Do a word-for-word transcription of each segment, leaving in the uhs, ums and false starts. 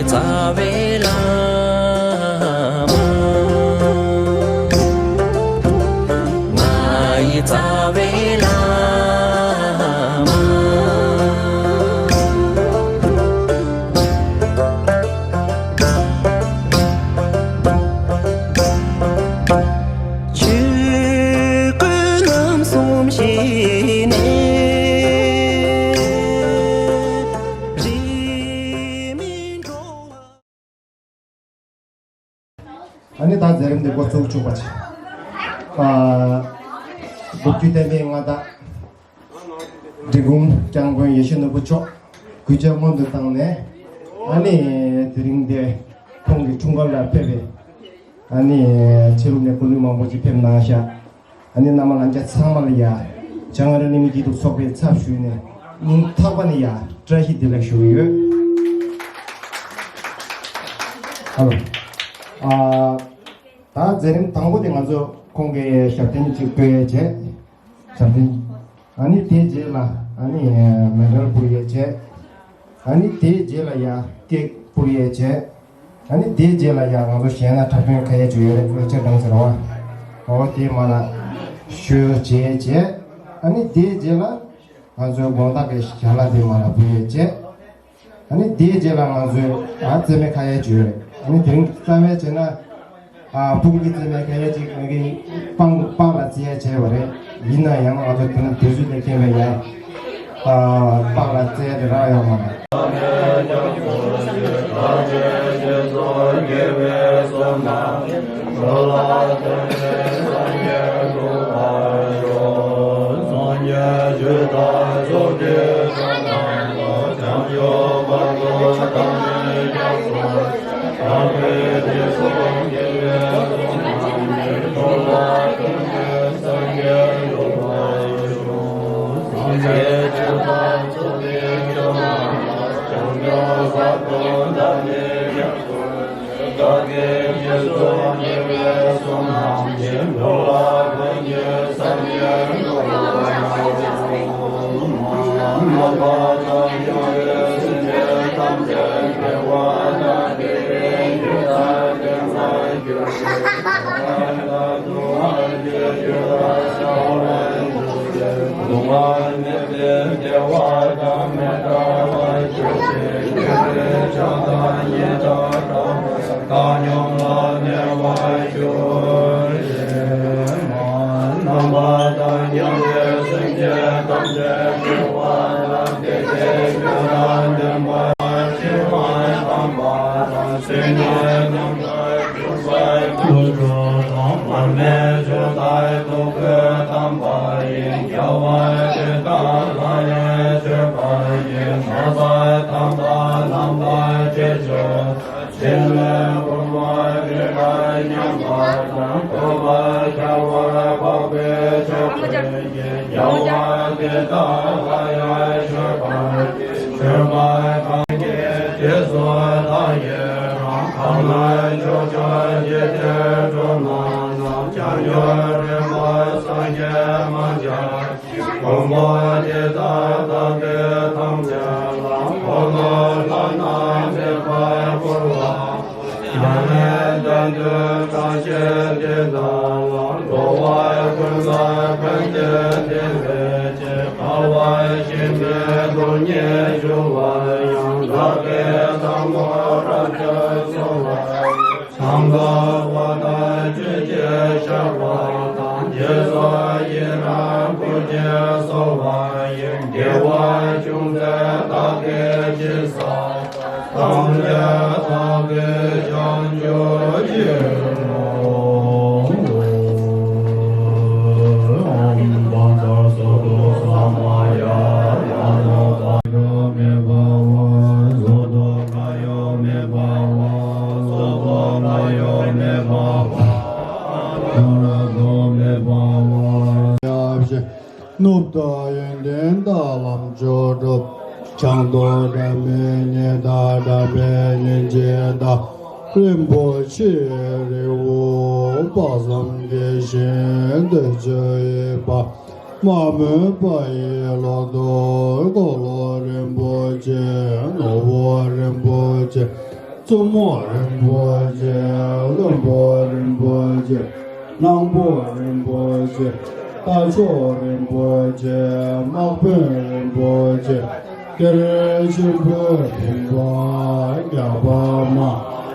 རྩ་བའི་བླ་མ། ང་ཡི་རྩ་བའི་བླ་མ། ཆོས་སྐུ་རྣམ་གསུམ་ཞིག་ནས། རིས་མེད་འགྲོ་བ། ཨ་ནི་ད་མཛད་རིམ་འདི་འགོ་ཚུགས་ཆོག་པ་ཆེ། ཨ། སྐུ་བརྒྱུད་བསྟན་པའི་མངའ་བདག་འབྲི་གུང་སྐྱབས་མགོན་ཡེ་ཤེས་ནོར་བུ་མཆོག་གུས་ཕྱག་སྔོན་དུ་བཏང་ནས། ཨ་ནི་དེ་རིང་འདི་ཁོང་གི་འཁྲུངས་སྐར་ལ་ཕེབས་པའི། ཨ་ནི་ཕྱི་ལོགས་ནས་སྐུ་མགྲོན་མང་པོ་ཅིག་ཕེབས་གནང་ཤག་ཨ་ནི་རྣམ་པ་ལྷན་རྒྱས་ཚང་མ་ལ་ཡ། བྱང་ཨ་རི་གླིང་མི་སྐྱིད་སྡུག་ཚོགས་པའི་ཚབ་ཞུས་ནས་སྙིང་ཐག་པ་ནས་ཡ་བཀྲ་ཤིས་བདེ་ལེགས་ཞུ་གི་ཡོད། ཨ་ལོ། ཨ། ད་མཛད་རིམ་དང་པོ་དེ་ང་ཚོ་ཁོང་གི་ཞབས་བརྟན་ཅིག་སྤྲོད་ཡས་བྱས། ཞབས་བརྟན། ཨ་ནི་དེའི་རྗེས་ལ་ཨ་ནི་མེ་ཌལ་ཕུལ་ཡས་བྱས། ཨ་ནི་དེའི་རྗེས་ལ་ཡ་ཀེག་ཕུལ་ཡས་བྱས། ཨ་ནི་དེའི་རྗེས་ལ་ཡ་ང་ཚོ་གཞས་སྣ་འཁྲབ་སྟོན་ག་ཡས་བྱས་ཡོད་རེད། ལེགས་ཆ་གང་ཟེར་བ། འོ་དེ་མ་ལ་ཞུ་བྱས་བྱས། ཨ་ནི་དེའི་རྗེས་ལ་ང་ཚོའི་དགོང་དག་གི་ཞལ་ལག་དེ་མ་ལ་ཕུལ་ཡས་བྱས། ཨ་ནི་དེའི་རྗེས་ལ་ང་ཚོས་ཨ་རྩེད་མོ་ཁ་ཡས་བྱས་ཡོད་རེད། ཨ་ནི་དེ་རིང་རྩ་བའི་བྱས་ན། ཨ། སྤུན་གྱི་རྩེད་མོ་ཁ་ཡས་ཅིག་ངེད་ཀྱི་པང་པང་ལ་རྩེ་ཡས་བྱས་པ་རེད། ཡིན་ན་ཡང་ང་ཚོ་དེ་ནི་དུས་ཚོད་ལས་འཁེལ་བས་ཡ། ཨ། པང་ལ་རྩེ་ཡས་དེ་རག་ཡོད་མ་རེད། ནུབ་ཟླ་ཡོན་ཏན་ཟླ་ལམ་ཆོས་གྲུབ། བྱང་དུ་སྒྲ་མེད་ཉི་ཟླ། སྒྲ་མེད་ཉིན་བྱེད་ཟླ། རིན་པོ་ཆེའི་རི་བོ་དཔག་བསམ་དགྱེས་ཤིང་བདེ་སྤྱོད་ཡིད་འཕགས། མ་མོས་པ་ཡི་ལོ་ཏོག་འཁོར་ལོ་རིན་པོ་ཆེ། ནོར་བུ་རིན་པོ་ཆེ། བཙུན་མོ་རིན་པོ་ཆེ། བློན་པོ་རིན་པོ་ཆེ། གླང་པོ་རིན་པོ་ཆེ། རྟ་མཆོག་རིན་པོ་ཆེ། དམག་དཔོན་རིན་པོ་ཆེ། གཏེར་ཆེན་པོའི་རིན་པོ། རྒྱ་པ་མ།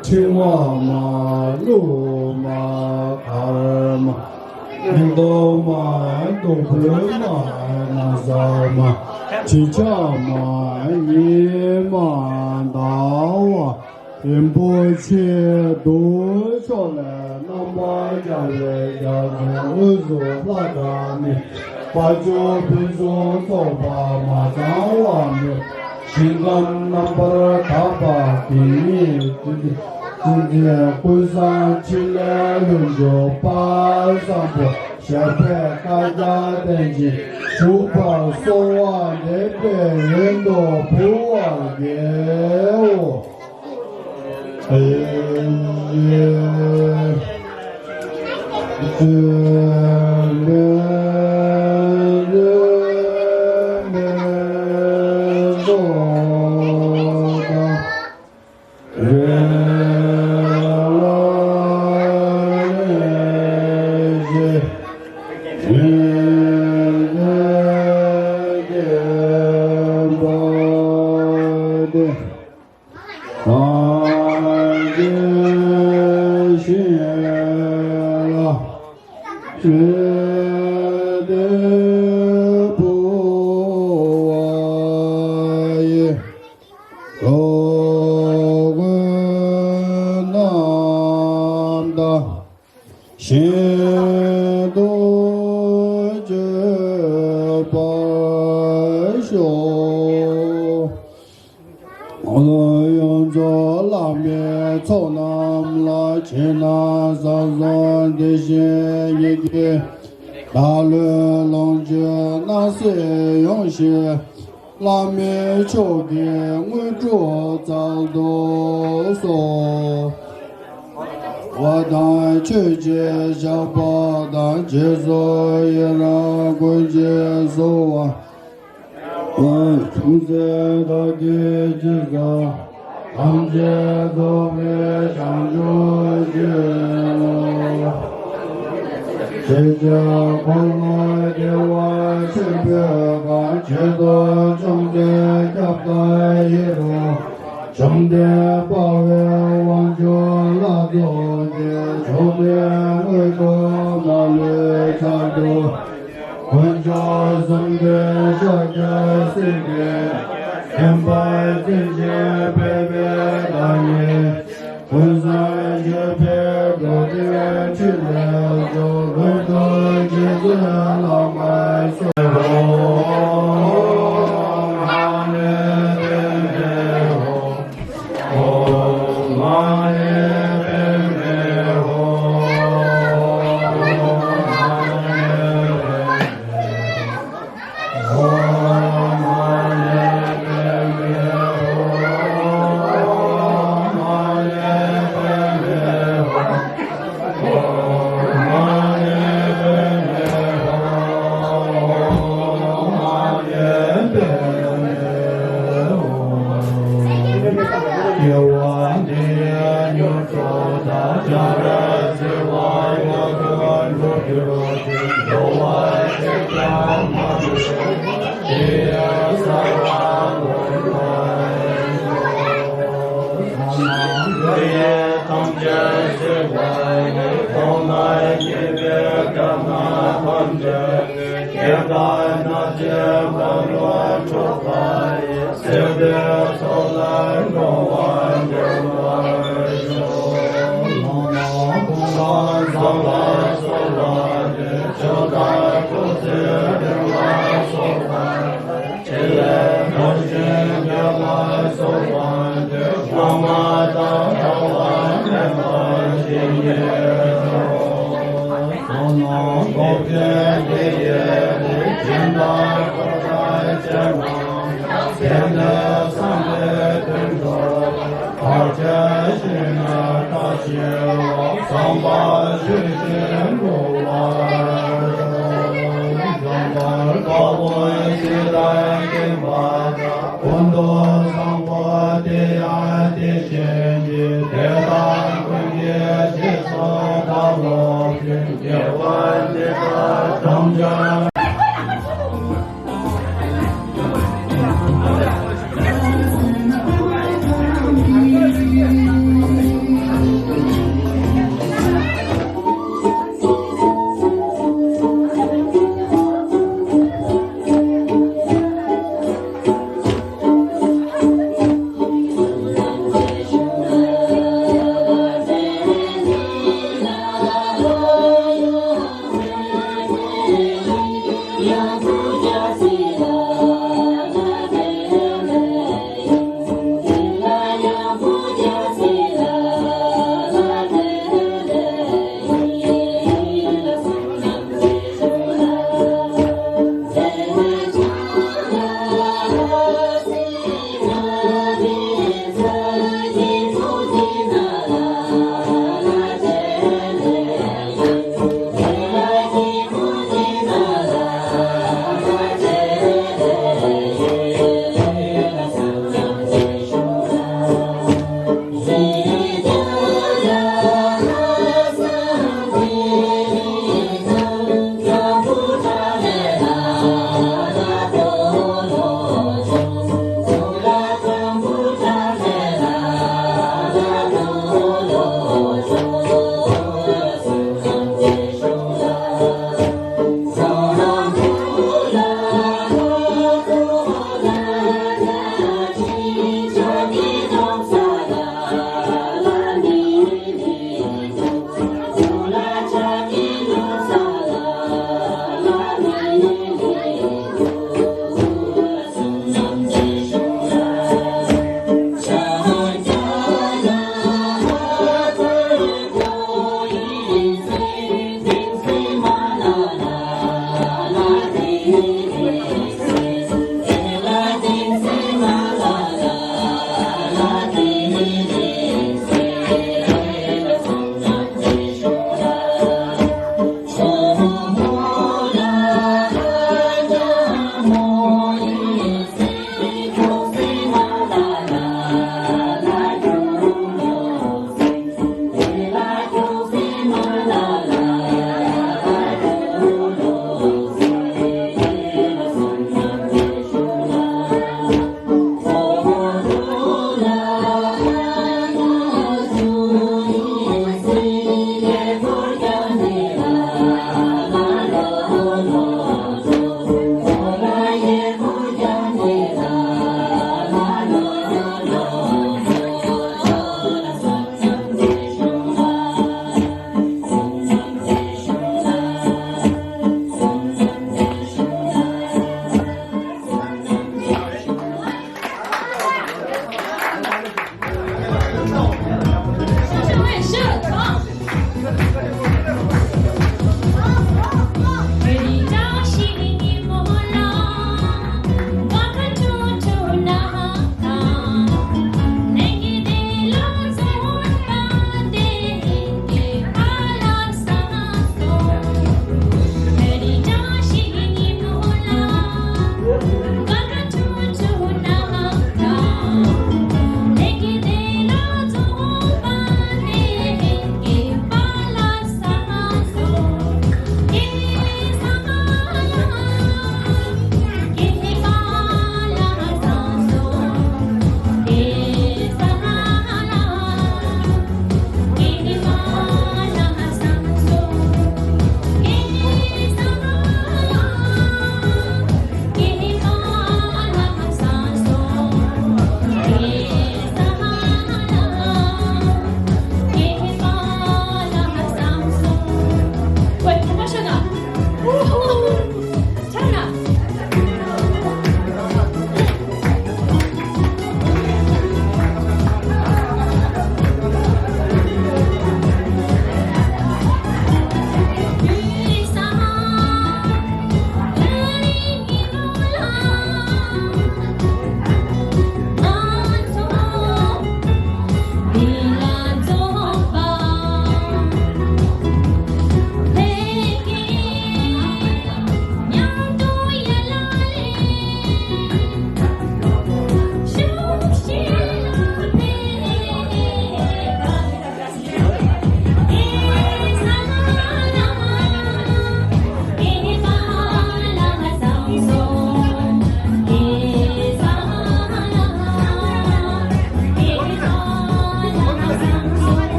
ཕྲེང་བ་མ། ཀླུ་མ། མཁར་མ། མེ་ཏོག་མ། བདུག་སྤོས་མ། ན་བཟའ་མ། བྱི་ཆ་མ། ཉི་མ། ཟླ་བ་རིན་པོ་ཆེ། གདུགས་མཆོག་ལས་རྣམ་པར་རྒྱལ་བའི་རྒྱ་མཚོའི་དབུས་སུ་ལྷ་དང་མི། དཔའ་བཅུ་ཕུན་སུམ་ཚོགས་པ་མ་ཚང་བ་མེད། ཞིང་ཁམས་རྣམ་པར་དག་པ་དེ་ཉིད་ཀུན་བཟང་འཕྲིན་ལས་ལྷུན་གྱིས་དཔག་བསམ་པའི་ཞབས་པད་བསྐལ་བརྒྱར་བརྟན་ཅིང་འགྲུབ་པར་གསོལ་བ་འདེབས་པའི་ཡོན་དུ་ཕུལ་བར་བགྱིའོ། སངས་རྒྱས་ཞིང་ལ་བྱོན་ཏེ་འབུལ་བ་ཡི། འགྲོ་ཀུན་རྣམ་དག་ཞིང་དུ་སྤྱོད་པར་ཤོག། ཡོངས་རྫོགས་བླ་མའི་ཚོགས་རྣམས་ལ། ཕྱི་ནང་གསང་གསུམ་དེ་བཞིན་ཉིད་ཀྱི་བདག་བློའི་ལོངས་སྤྱོད་སྣང་སྲིད་ཡོངས་ཤེས་བླ་མའི་མཆོག་གི་དངོས་གྲུབ་སྩལ་དུ་གསོལ། བ་དང་མཆོད་ཅིང་བཤགས་པ་དང་། རྗེས་སུ་ཡི་རང་ཀུན་གྱིས་གསོལ་བ། ཐུགས་བརྩེ་བདག་གིས་སྦྱིན་སོགས་ཐམས་ཅད་རྫོགས་པའི་བྱང་ཆུབ་ཀྱི། སྲས་བཅས་འཁོར་ལོ་བདེ་བ་ཆེན་པོའི་སྒང་། མཆོད་དོ་བཅོམ་ལྡན་ཁྱབ་བདག་ཡི་རང་། བཅོམ་ལྡན་དཔའ་བོའི་དབང་ཕྱུག་ལྷ་ཚོགས་ཀྱིས། འབྱུང་གནས་དངོས་གྲུབ་མ་ལུས་ཆར་དུ། དཀོན་མཆོག་གསུམ་མགོན་ཤཱཀྱ་སེང་གེ། མཁྱེན་པ་དཔྱིས་ཕྱིན་སྤེལ་པའི་བདག་ཉིད། ཀུན་བཟང་སྤྱོད་པའི་འགྲོ་དོན་ཕྲིན་ལས་མཆོག། ཀུན་ཏུ་རྗེ་བཙུན་བླ་མར་གསོལ།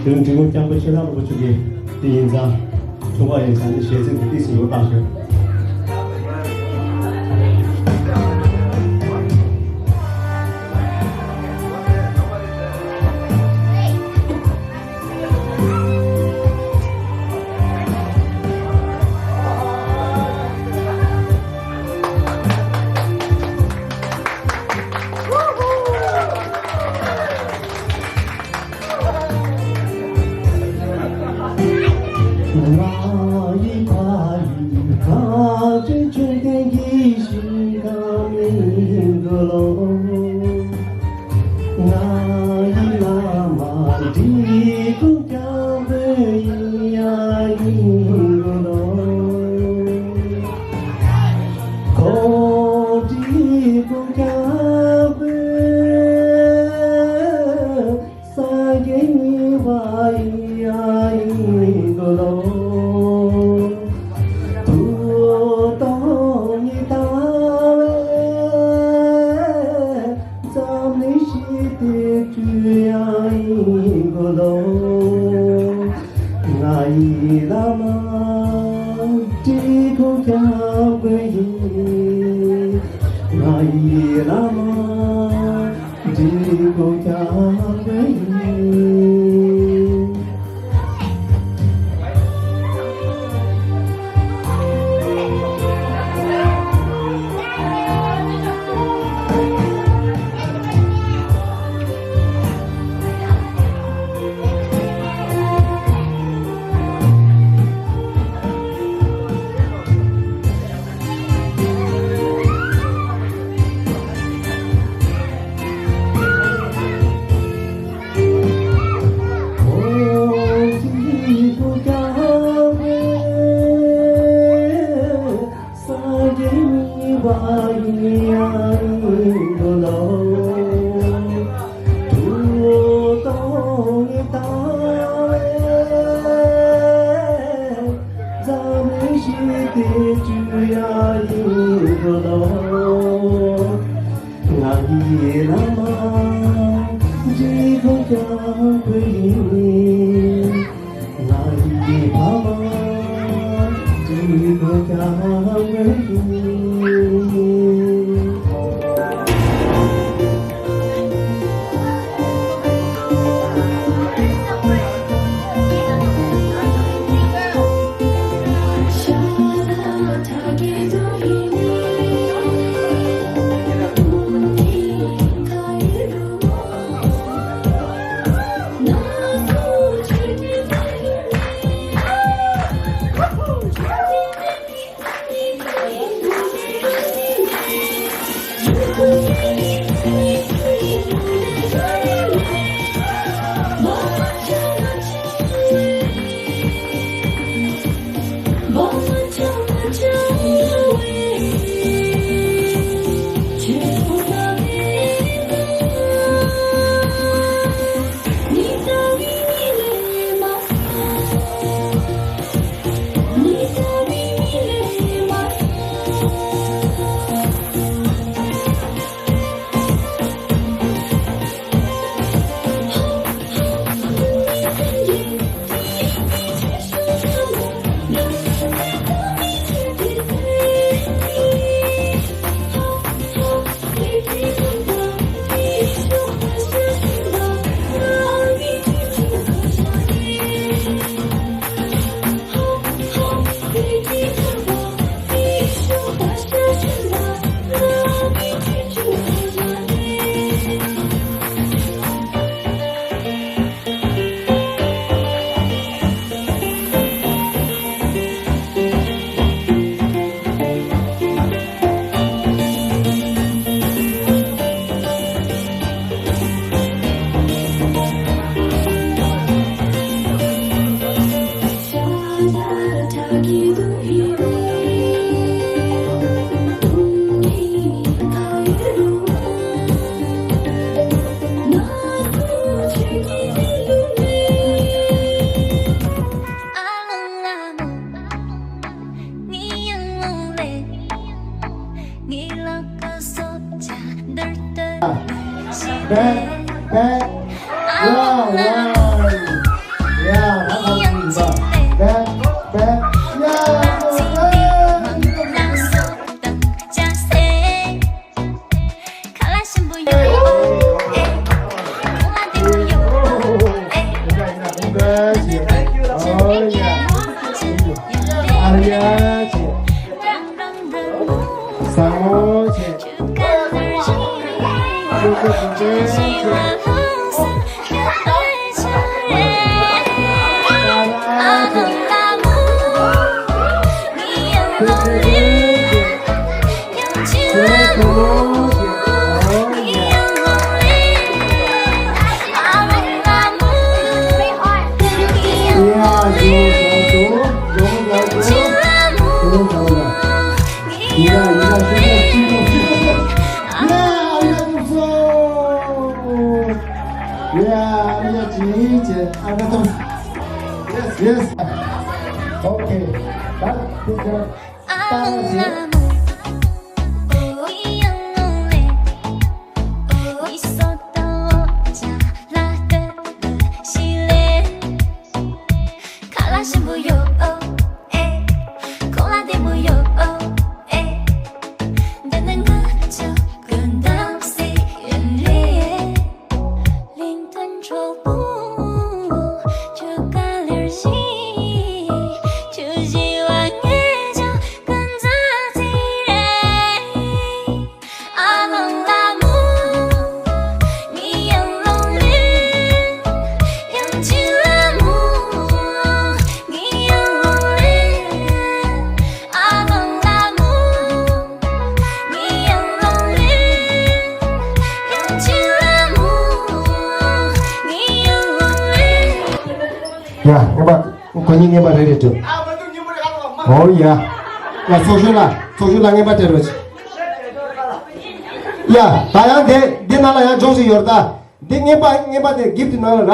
དེ་ནི་འབྲི་གུང་སྐྱབས་མགོན་ཆོས་གྲགས་རིན་པོ་ཆེ་གི་དེ་ཡིན་ཙང་། ཐུགས་ཁག་ཡིན་ཙང་ནི་གཞས་ཚིག་འདི་ཏོག་ཙམ་ཡོད་པ་ཞུ། སངས་རྒྱས་གཉིས་པ་ཡིན་དགོས་ལོ། ཐུགས་དང་ཉི་ཟླ་བས་འཛམ་གླིང་ཞི་བདེའི་སྤྲུལ་དབྱངས་ཡིན་དགོས་ལོ། ང་ཡི་བླ་མ་འབྲི་གུང་སྐྱབས་མགོན་ཡིན། ང་ཡི་བླ་མ་འབྲི་གུང་སྐྱབས་མགོན་ཡིན། འཛམ་གླིང་ཞི་བདེའི་སྤྲུལ་དབྱངས་ཡིན་དགོས་ལོ། ང་ཡི་བླ་མ་འབྲི་གུང་སྐྱབས་མགོན་ཡིན། ང་ཡི་ཕ་མ་འབྲི་གུང་སྐྱབས་མགོན་ཡིན། Back, back. Wow, wow. Yeah, that's how we do that. Back, back. Yeah, back. Yes, yes. Okay. That's good. ཡ། ངན་པ། ཁོ་གཉིས་ངན་པ་རེད་རེད་འདུག་ཨོ་ཡ། ཡ། ཚོགས་གཞོན་ལ། ཚོགས་གཞོན་ལ་ངན་པ་སྤྲད་རོགས་བྱེད། ཡ། ད་ཡང་དེ་འདི་ནང་ལ་ཡང་ཇོག་ཞིག་ཡོད་རེད་ད། འདི་ངན་པ། ངན་པ་དེ་གིབ་ཏི་ནང་ལ་ར།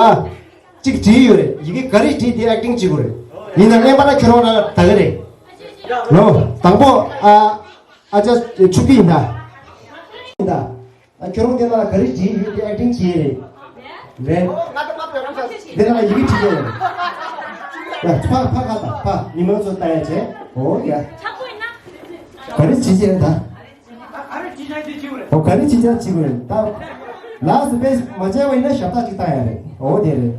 གཅིག་བྲིས་ཡོད་རེད། ཡི་གེ་ག་རེ་བྲིས་དེ་ཨེག་ཊིང་བྱེད་དགོས་རེད། ཡིན་ན་ངན་པ་ན་ཁྱོད་རང་རང་ད་ག་རེད། ལོ། དང་པོ། ཨ། ཨ་ཅག་ཆུ་སྐྱིད་ཡིན་ད། ཡིན་ད། ཨ། ཁྱོད་རང་དེ་ལ་ག་རེ་བྲིས་ཡོད་དེ་ཨེག་ཊིང་བྱེད་རེད། རེད། དེ་ལ་ཡི་གེ་བྲིས་ཡོད་རེད། ཡ། ཕ་ཕ་ག་ད་ཕ་མི་མང་ཚོ་ལྟ་ཡ་བྱས། ཨོ་ཡ། ག་རེ་བྲིས་ཡོད་ད། ཨོ། ག་རེ་ཅི་ཅང་ཅི་དགོས་རེད་ད། ལགས་སོ། དཔེ་མ་བྱས་པ་ཡིན་ན་ཞབས་སྟེགས་ཅིག་བཏང་ཡ་རེད། ཨོ་དེ་རེད།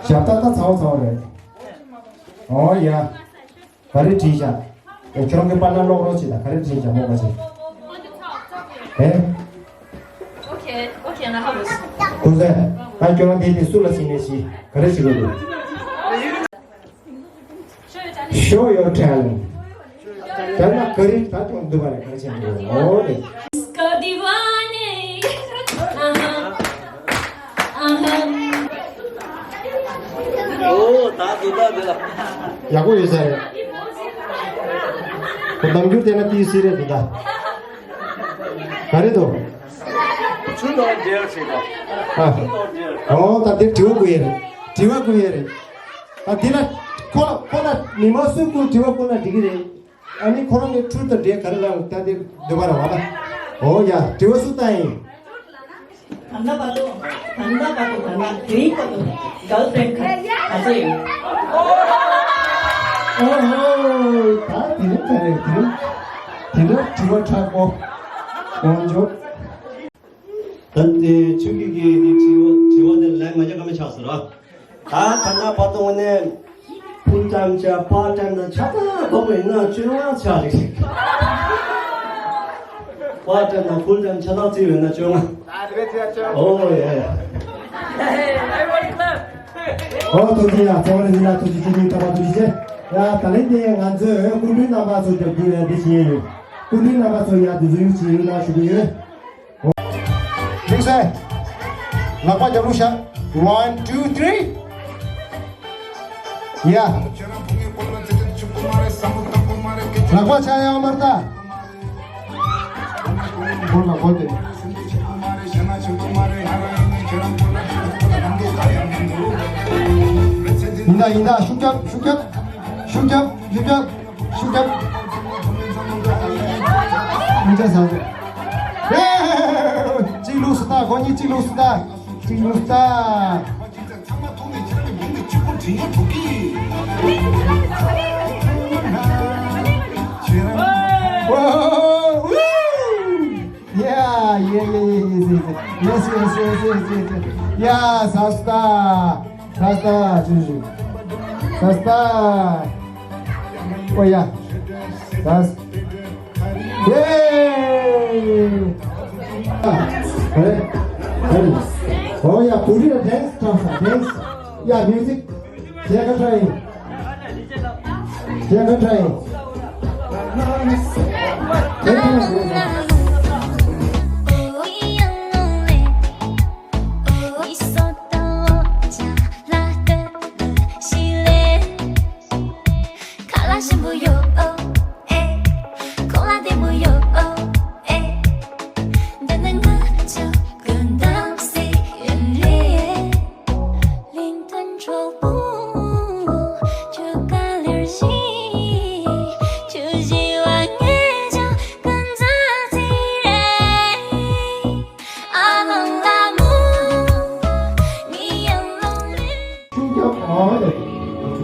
ཞབས་སྟེགས་ད་ཚ་བོ་ཚ་བོ་རེད། ཨོ་ཡ། ག་རེ་བྲིས་བཞག་ཨེ། ཁྱོད་རང་གི་པར་ནང་ཀློག་རོགས་བྱེད་དང་། ག་རེ་བྲིས་བཞག་མོ་ག་ཅིག་ཨེ། Okay, okay, now how was? ཀུན་གསལ། ད་ཁྱོད་རང་དེ་དེ་སུ་ལ་ཕྱིན་ནས་ཤི། ག་རེ་བྱེད་དགོས་འདུག Show your talent. དེ་ན་ག་རེ་ད་ཐོན་འདུག་པ་རེད། ག་རེ་བྱེད་འདུག་ཨོ་རེད། ཨོ་ད་འདུག་ད་འདི་ལ། ཡག་པོ་ཡོད་ས་རེད། ཁོ་ནམ་རྒྱུན་བལྟས་ན་ཏི་སི་རེད་འདུག་ད། ག་རེ་འདུག་ཆུ་དང་འབྲེལ་བྱེད་པ། ཨ། ཆུ་དང་འབྲེལ། ཨོ་ད་འདིར་དྲི་བ་བཀོད་ཡས་རེད། དྲི་བ་བཀོད་ཡས་རེད། ད་འདི་ལ་ཁོ་ལ་ཁོ་ལ་མི་མང་སུ་ཀུན་དྲི་བ་བཀོད་ན་འགྲིག་གི་རེད། ཨ་ནི་ཁོ་རང་གི་འཕྲུལ་དང་འབྲེལ་ག་རེ་ལ་ད་འདི་འདོད་པ་རེད་བ་ད། ཨོ་ཡ། དྲི་བ་སུ་བཏང་ཡིན། ད་ལྟ་བར་དུ། ད་ལྟ་བར་དུ། ད་ལྟ་དེའི་སྐབས་སུ་གརལ་ཕྲེན་ཌི་ག་ཚོད་ཡོད། ཨོ་ཧོ། ད་དེ་རིང་ག་རེ་དེ་རིང་དེ་འདྲ་དྲི་བ་དྲག་པོ། དཀོན་མཆོག་ད་དེ་ཆུ་གི་གི་དེ་དྲི་བ་དྲི་བ་དེ་ལན་མ་རྒྱག་ག་མི་ཆགས་ཟེར་ར། ད་ད་ལྟ་བར་དུ་དངོས་གནས་ཕུལ་ཊའིམ་བྱས་པར་ཊའིམ་དང་ཆ་ཚང་བསྡོམས་པ་ཡིན་ན་བཅོ་ལྔ་ཆགས་རེད། པར་ཊའིམ་དང་ཕུལ་ཊའིམ་ཆ་ཚང་བརྩིས་པ་ཡིན་ན་བཅོ་ལྔ། ཨོ་ཡ་ཡ། ཨོ་ཐུགས་རྗེ་ཆེ། ཚང་མ་ལ་ཡིན་ན་ཐུགས་རྗེ་ཆེ། སྤྱི་མི་གྲྭ་པ་ཐུགས་རྗེ་ཆེ། ཡ་ད་ལན་དེ་ང་ཚོས་སྐུ་མགྲོན་རྣམ་པ་ཚོ་རྒྱབ་སྐྱོར་ཡ་འདི་བྱེད་ཡས་ཡོད། སྐུ་མགྲོན་རྣམ་པ་ཚོ་ཡ་འདི་ཚོ་ཡུལ་གྱི་ཡུལ་ན་ཞུ་གི་ཡོད། ལྷུག་སེ། ལག་པ་རྒྱབ་ལོགས་བཞག One, two, three. ཡ། ལག་པ་ཆག་ཡག་མར་ད། སྒོར་ལ་སྒོར་དེ། ཡིན་ད་ཡིན་ད། ཤུགས་རྒྱབ། ཤུགས་རྒྱབ། ཤུགས་རྒྱབ། ཤུགས་རྒྱབ། ཤུགས་རྒྱབ། མི་འཇའ་ཟ་ཟེར། ཨེ། གཅིག་ལུས་སུ་ད། སྒོར་གཉིས་གཅིག་ལུས་སུ་ད། གཅིག་ལུས་སུ་ད། ཚང་མ་ཐུག་ནས་ཁྱེད་རང་གི་མིང་དེ་གཅིག་པུ་བྲིས་ཡོད་འགྲོ་གི། ཁྱེད་རང་། ཨོ། ཨུ། Yeah, yeah, yeah, yeah, yes, yes, yes, yes, yes, yes, yes, yes. Yeah, Sasta, Sasta, Juju, Sasta. Oh yeah, Sasta. Hey! Ready? Ready? Oh yeah, put it a dance, dance, dance. Yeah, music. Check it, try. Check it, try. Check it, try. ཤུགས་རྒྱབ། ཨོ་ལེ།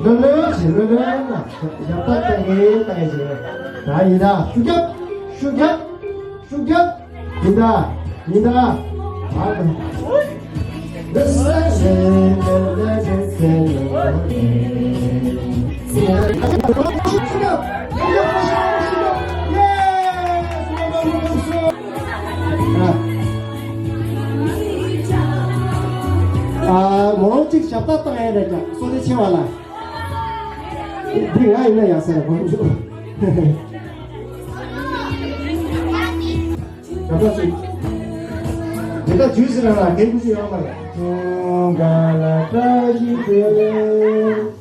ལོ་ལོན་ཞིག་ལོ་ལོན་ན་ཞབས་ཏག་ཏག་ངེ་ཏག་ངེ་ཞིག་ད་ཡིན་ད། ཤུགས་རྒྱབ། ཤུགས་རྒྱབ། ཤུགས་རྒྱབ། ཡིན་ད། ཡིན་ད། ཨ་ད། ཨ། མོ་རང་གཅིག་ཞབས་ཏག་ཏག་ཡས་རེད་ཀྱང་བསོད་བདེ་ཆེ་བ་ལ། འདི་ང་ཡིན་ན་ཡག་ས་རེད་གོ། ད་ལྟ་ཚུད། དེ་ལྟ་ཇུས་ཟེར་ན་ལ་རྒན་ཀུན་ཅི་ཡོང་མ་རེད། ཁྱུང་དགའ་ལ་བཀྲ་ཤིས་བདེ་ལེགས།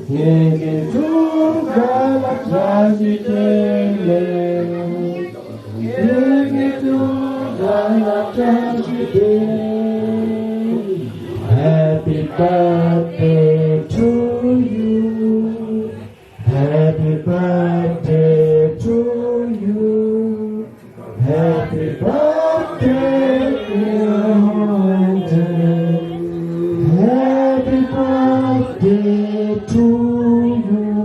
ངེད་ཀྱི་ཁྱུང་དགའ་ལ་བཀྲ་ཤིས་བདེ་ལེགས། ངེད་ཀྱི་ཁྱུང་དགའ་ལ་བཀྲ་ཤིས་བདེ་ལེགས། Happy birthday to you. Happy birthday to you. Happy birthday, dear Angela. Happy birthday to you.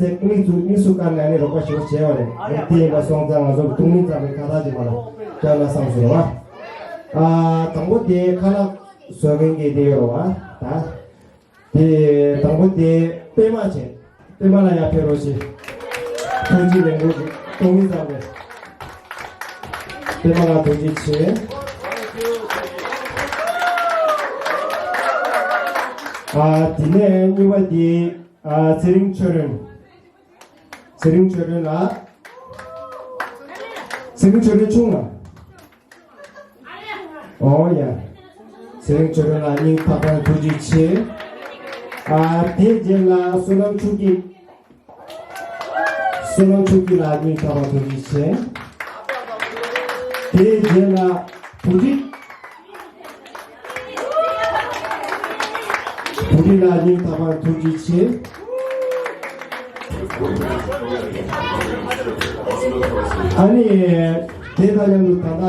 ཚེ་དམིགས་སུ་དམིགས་སུ་བཀར་ནས་ནི་རོགས་པ་ཞུ་བྱས་པ་རེད། དེ་ཡིན་པ་སོང་ཙང་ང་ཚོ་ཐུགས་སྨོན་གཙང་མའི་ཁ་བཏགས་ཅིག་མ་ལ་བསྐྱར་ན་བསམ་སོང་བ། ཨ་དང་པོ་དེ་ཁ་ལག་བཟོ་མཁན་གྱི་དེ་ཡོད་རེད་བ། ད་དེ་དང་པོ་དེ་པད་མ་བྱས། པད་མ་ལ་ཡར་ཕེབས་རོགས་ཞེས། ཐུགས་རྗེ་ལེགས་འབུལ་གཏོང་མི་ཙམ་རེད། པད་མ་ལ་ཐུགས་རྗེ་ཆེ། ཨ་དེ་ནས་གཉིས་པ་དེ། ཨ་ཚེ་རིང་ཆོས་སྒྲོན། ཚེ་རིང་ཆོས་སྒྲོན་ལགས། ཚེ་རིང་ཆོས་སྒྲོན་ཆུང་ལགས། ཨོ་ཡ། ཚེ་རིང་ཆོས་སྒྲོན་ལགས་སྙིང་ཐག་པ་ནས་ཐུགས་རྗེ་ཆེ། ཨ་དེའི་རྗེས་ལ་བསོད་ནམས་ཆོས་སྐྱིད། བསོད་ནམས་ཆོས་སྐྱིད་ལགས་སྙིང་ཐག་པ་ཐུགས་རྗེ་ཆེ། དེའི་རྗེས་ལ་བུ་ཁྲིད། བུ་ཁྲིད་ལགས་སྙིང་ཐག་པ་ཐུགས་རྗེ་ཆེ། ཨ་ནི། དེ་དང་མཉམ་དུ་ད་ལྟ་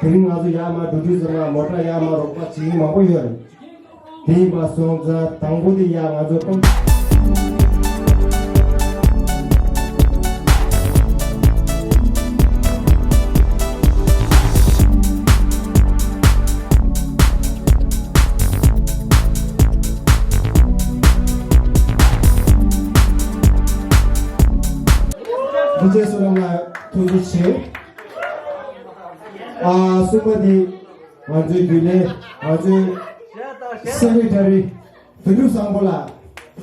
དེ་རིང་ང་ཚོ་ཡར་མར་འགྲོ་དུས་ཙམ་ལ་མོ་ཊ་ཡར་མར་རོགས་པ་བྱེད་མཁན་མང་པོ་ཡོད་རེད། དེ་ཡིན་པ་སོང་ཙང་དང་པོ་དེ་ཡར་ང་ཚོ་ཀོང་། ཌི་ཇེ་བསོད་ནམས་ལགས་ཐུགས་རྗེ་ཆེ། ཨ་གསུམ་པ་དེ་ང་ཚོའི་རྒྱུན་ལས་ང་ཚོའི་སེ་ཀེ་རེ་ཊ་རི་དོན་གྲུབ་བཟང་པོ་ལགས་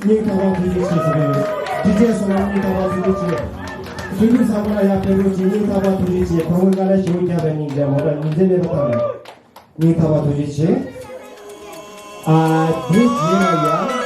སྙིང་ཐག་པ་ཐུགས་རྗེ་ཆེ་ཞུ་གི་ཡོད། ཌི་ཇེ་བསོད་ནམས་སྙིང་ཐག་པ་ཐུགས་རྗེ་ཆེ། དོན་གྲུབ་བཟང་པོ་ལགས་ཡར་ཕེབས་རོགས་གྱིས། སྙིང་ཐག་པ་ཐུགས་རྗེ་ཆེ། ཁོང་གི་དཀའ་ལས་ཞེ་པོ་བརྒྱབ་པའི་སྙིང་རྗེ་མོ་དང་ཉིན་མཚན་མེད་པ་དང་། སྙིང་ཐག་པ་ཐུགས་རྗེ་ཆེ། ཨ་དེ་རྗེས་ལ་ཡང་།